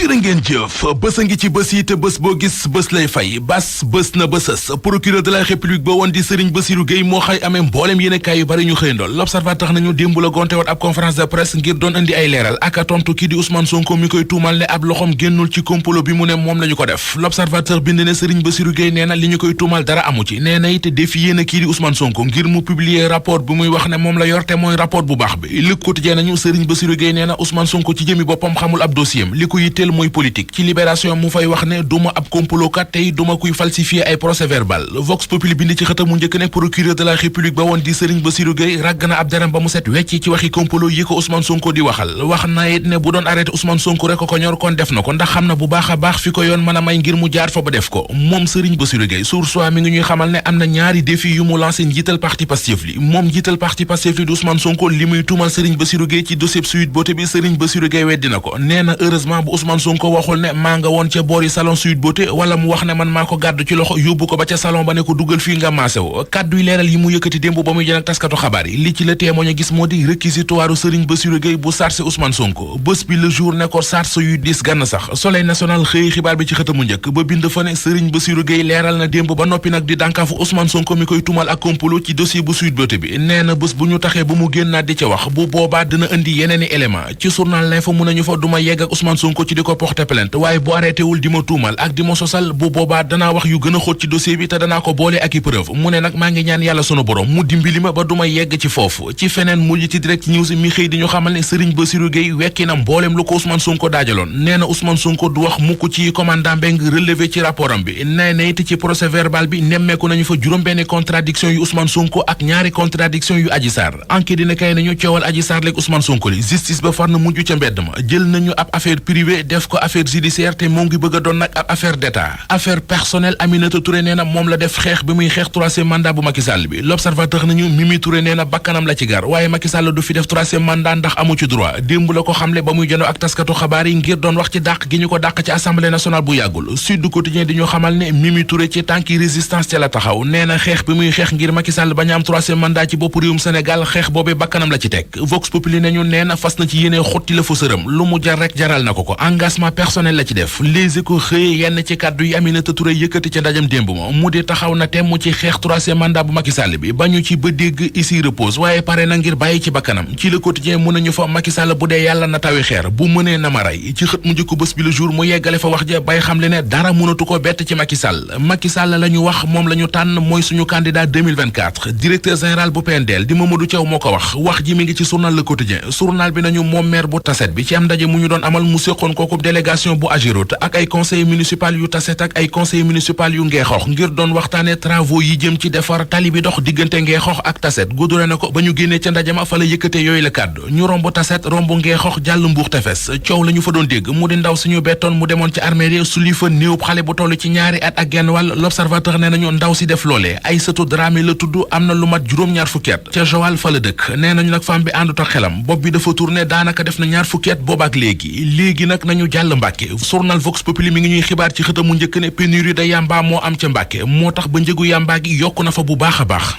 jërë ngeen jëf bés a ngi ci bés yi te bés boo gis bés lay fay bas bés na bésës procureur de la république ba woon di Serigne Bassirou Gueye moo xay amee mbooleem yéenekaay yu bari ñu xëyandool l'observateur nañu démb la gonte wat ab conférence de presse ngir doon indi ay leeral ak a tontu kii di Ousmane Sonko mi koy tuumal ne ab loxom génnul ci complot bi mu ne moom lañu ko def l'observateur bind ne Serigne Bassirou Gueye nee na li ñu koy tuumal dara amu ci nee na it défier na kii di Ousmane Sonko ngir mu publier rapport bi muy wax ne moom la yor te mooy rapport bu baax bi Le Quotidien nañu Serigne Bassirou Gueye nee na Ousmane Sonko ci jëmi boppam xamul ab dossier li ko yitteel mooy politique ci Libération mu fay wax ne duma ab complotkat tey duma kuy falsifier ay procès verbal Vox Populi bind ci xëtam mu njëkk ne procureur de la république ba woon di Serigne Bassirou Gueye ràgg na ab deram ba mu set wecc ci waxi complot yi ko Ousmane Sonko di waxal wax na it ne bu doon arrêté Ousmane Sonko rek ko ñor kon def na ko ndax xam na bu baax a baax fi ko yoon mën a may ngir mu jaar fa ba def ko moom Serigne Bassirou Gueye Source A mi ngi ñuy xamal ne am na ñaari défi yu mu lancé njiital parti Pastef li moom njiital parti Pastef li di Ousmane Sonko li muy tuumal Serigne Bassirou Gueye ci dossier Sweet Beauté bi Serigne Bassirou Gueye weddi na ko nee na heureusement bu Ousmane Sonko waxul ne maa nga woon ca boori salon Sweet Beauté wala mu wax ne man maa ko gàddu ci loxo yóbbu ko ba ca salon ba ne ko dugal fii nga maasew kàdduy leeral yi mu yëkkati démb ba muy jën ak taskatu xabaar yi li ci la témoin gis moo di réquisitoire Serigne Bassirou Gueye bu sarse Ousmane Sonko bés bi le jour ne ko sarse yu dis gann sax Soleil national xëy xibaar bi ci xëtamu njëkk ba bind fa ne Serigne Bassirou Gueye leeral na démb ba noppi nag di dànkaafu Ousmane Sonko mi koy tumal ak complot ci dossier bu Sweet Beauté bi nee na bés bu ñu taxee ba mu génnaat di ca wax bu boobaa dina indi yeneeni élément ci journal L'Info mu nañu fa duma yegg ak Ousmane Sonko ci di ko porter plainte waaye bu arrêté wul di ma tuumal ak di ma sosal bu boobaa danaa wax yu gën a xóot ci dossier bi te danaa ko boole ak i preuve mu ne nag maa ngi ñaan yàlla sunu borom mu dimbali ma ba duma yegg ci foofu ci feneen mujj ci direct news mi xëy di ñu xamal ne Serigne Bassirou Gueye wekki na mbooleem lu ko Ousmane Sonko daajaloon nee na Ousmane Sonko du wax mukk ci commandant Mbeng relevé ci rapport am bi nee na it ci procès verbal bi nemmeeku nañu fa juróom-benn contradiction yu Ousmane Sonko ak ñaari contradiction yu Adji Sarr enquête dina kay nañu coowal Adji Sarr leeg Ousmane Sonko li justice ba far na mujj ca mbedd ma jël nañu ab affaire privée def ko affaire judiciaire te moo ngi bëgg a doon nag ab affaire d'état affaire personnelle Aminata Touré nee na moom la def xeex bi muy xeex troisième mandat bu Macky Sall bi l'observateur nañu Mimi Touré nee na bakkanam la ci gar waaye Macky Sall du fi def troisième mandat ndax amu ci droit démb la ko xamle ba muy jënoo ak taskatu xabaar yi ngir doon wax ci dàq gi ñu ko dàq ci assemblée nationale bu yàggul Sud Quotidien di ñu xamal ne Mimi Touré ci tànki résistance ca la taxaw nee na xeex bi muy xeex ngir Macky Sall bañ a am troisième mandat ci bopp réewum Sénégal xeex boobee bakkanam la ci teg Vox Populi nañu nee na fas na ci yéene xotti la fa sërëm lu mu jar rek jaral na ko engagement personnel la ci def Les Échos xëy yenn ci kàddu yi Aminata Touré yëkkati ca ndajam démb ma mu di taxaw na temm ci xeex troisième mandat bu Macky Sall bi bañu ci ba dégg ici repose waaye pare na ngir bàyyi ci bakkanam ci Le Quotidien mën nañu fa Macky Sall bu dee yàlla na tawi xeer bu mënee na ma rey ci xët mu njëkk bés bi le jour mu yeggale fa wax ja bay xam le ne dara mënatu ko bett ci Macky Sall la ñu wax moom la ñu tànn mooy suñu candidat 2024 directeur général bu PNDL di Mamadou Thiaw moo ko wax ji mi ngi ci journal Le Quotidien journal bi nañu moom maire bu Tasset bi ci am ndaje mu ñu doon amal mu séqoon kooku délégation bu Ageroute ak ay conseillers municipal yu Tasset ak ay conseillers municipal yu Ngeexox ngir doon waxtaane travaux yi jëm ci defar tali bi dox diggante Ngeexox ak Tasset guddure na ko ba ñu génnee ca ndajama fa la yëkkate yooyu la kàddu ñu romb Tasset romb Ngeexox jàll Mbuur Tefes coow la ñu fa doon dégg mu di ndaw suñu bettoon mu demoon ci armée suli fa néewub xale bu toll ci ñaari at ak genn wàll l'observateur nee nañu ndaw si def loolee Aïssatou Dramé la tudd am na lu mat juróom-ñaar fukki at ca Joal fa la dëkk nee nañu nag femme bi àndut ak xelam bopp bi dafa tourné daanaka def na ñaar fukki at boobaak léegi nag nañu jàll Mbàkke journal Vox Populi mi ngi ñuy xibaar ci xëtamu njëkk ne pénurie de yamba moo am ca Mbàkke moo tax ba njëgu yamba gi yokku na fa bu baax a baax.